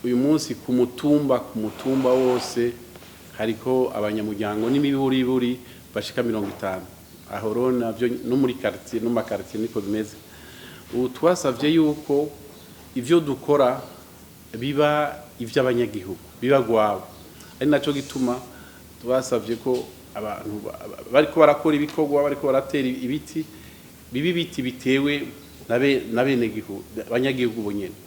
Uyu munsi ku mutumba wose hariko abanyamuryango n'imiburiburi bashika 50. Aho rero navyo no muri quartier, no mu maquartier niko bimeze. Ubu twasavye yuko ivyo dukora biba ivy'abanyagihugu, biba gwabo. Ari naco gituma twasavye ko abantu bariko barakora ibikorwa, bariko baratera ibiti, biba ibiti bitewe na bene gihugu, abanyagihugu bonyene,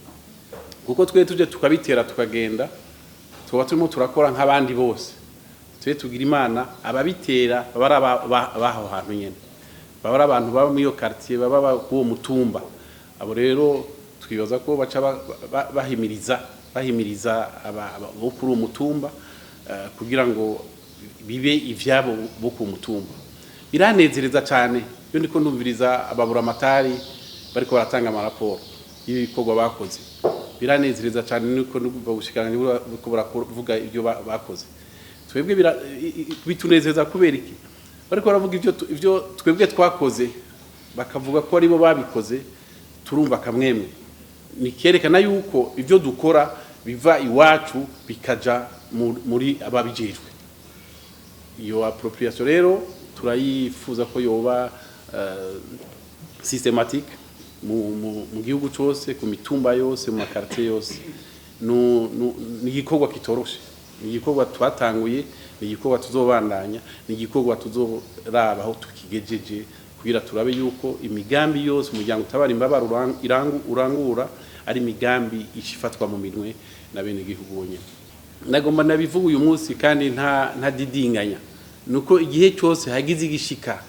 kuko twe tuje tukabitera tukagenda, tuba turimo turakora nk'abandi bose. Twe tugira Imana, ababitera baba ari abaho hantu nyene, baba ari abantu baba muri iyo quartier, baba k'uwo mutumba. Abo rero twibaza ko baca bahimiriza bo kuri uwo mutumba, kugira ngo bibe ivyabo bo ku mutumba. Biranezereza cyane iyo ndiko ndumviriza ababuramatari bariko baratanga amaraporo y'ibikorwa bakoze. Biranezereza cyane nuko ndumva ubushikiranganji buriko buravuga ibyo bakoze. Twebwe bitunezeza kubera iki? Bariko baravuga ivyo twebwe twakoze, bakavuga ko aribo babikoze, turumva kamwemwe. Ni kerekana yuko ivyo dukora biva iwacu bikaja muri ababijejwe. Iyo appropriation rero turayifuza ko yoba systématique mu gihugu cose, ku mitumba yose, mu maquartier yose. Ni igikorwa kitoroshe, ni igikorwa twatanguye, ni igikorwa tuzobandanya, ni igikorwa tuzoraba aho tukigejeje, kugira turabe yuko imigambi yose umuryango utabara imbabare urangura ari imigambi ishifatwa mu minwe na bene gihugu bonyene. Nagomba nabivuga uyu munsi kandi nta didinganya, nuko igihe cyose hagize igishika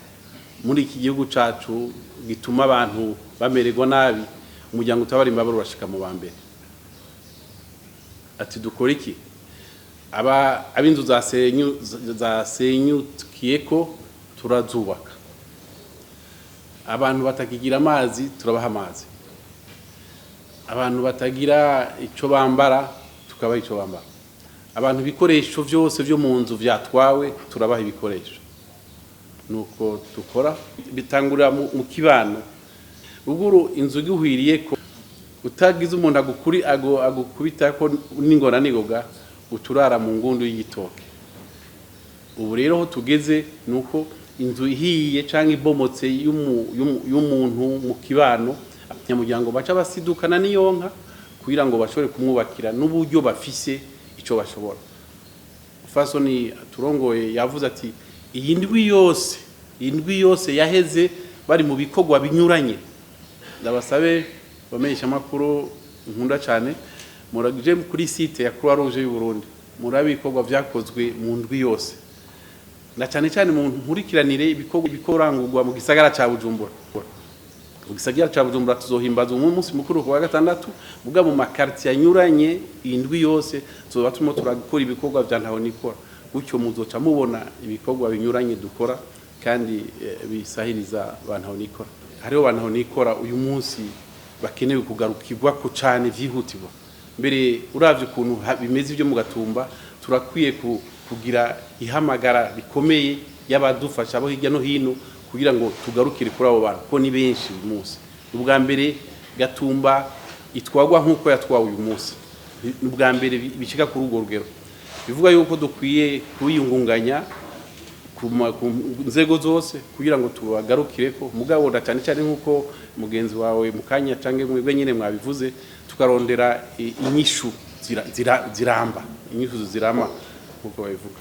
muri iki gihugu cacu gituma abantu bamererwa nabi, umuryango utabara imbabare urashika mu ba mbere. Ati dukora iki? Aba ab'inzu zasenyukiyeko turazubaka, abantu batakigira amazi turabaha amazi, abantu batagira ico bambara tukabaha ico bambara, abantu ibikoresho vyose vyo mu nzu vyatwawe turabaha ibikoresho. Nuko dukora, bitangurira mu kibano. Ruguru inzu iguhwiriye ko utagize umuntu agukuri agukubita ko n'ingona nigoga, uturara mu ngundu y'igitoke. Ubu rero aho tugeze nuko inzu ihiye canke ibomotse y'umuntu mu kibano, abanyamuryango baca basidukana n'iyonka kugira ngo bashobore kumwubakira n'uburyo bafise ico bashobora. Fasoni turongoye yavuze ati iyi ndwi yose, iyi ndwi yose yaheze bari mu bikorwa binyuranye. Ndabasabe bamenyesha amakuru nkunda cyane, muraje kuri site ya Croix Rouge y'u Burundi, murabe ibikorwa vyakozwe mu ndwi yose, na cyane cyane mu nkurikiranire ibikorwa bikorangurwa mu gisagara ca Bujumbura. Mu gisagara ca Bujumbura tuzohimbaza umunsi mukuru ku wa gatandatu, muga mu maquartier anyuranye indwi yose tuzoba turimo turakora ibikorwa vya ntaho nikora. Gutyo muzoca mubona ibikorwa binyuranye dukora kandi bisahiriza ba ntaho nikora. Hariho ba ntaho nikora uyu munsi bakenewe kugarukirwa ko cane vyihutirwa. Mbere uravye ukuntu bimeze ibyo mu Gatumba, turakwiye kugira ihamagara rikomeye y'abadufasha bo hirya no hino kugira ngo tugarukire kuri abo bantu, ko ni benshi uyu munsi. Ubwa mbere Gatumba itwagwa nk'uko yatwawe uyu munsi, ni ubwa mbere bishika kuri urwo rugero. Bivuga yuko dukwiye kwiyungunganya ku nzego zose kugira ngo tubagarukireko. Mugabo na cyane cyane nk'uko mugenzi wawe mu kanya canke mwebwe nyene mwabivuze, tukarondera inyishu ziramba, inyishu zirama nk'uko babivuga.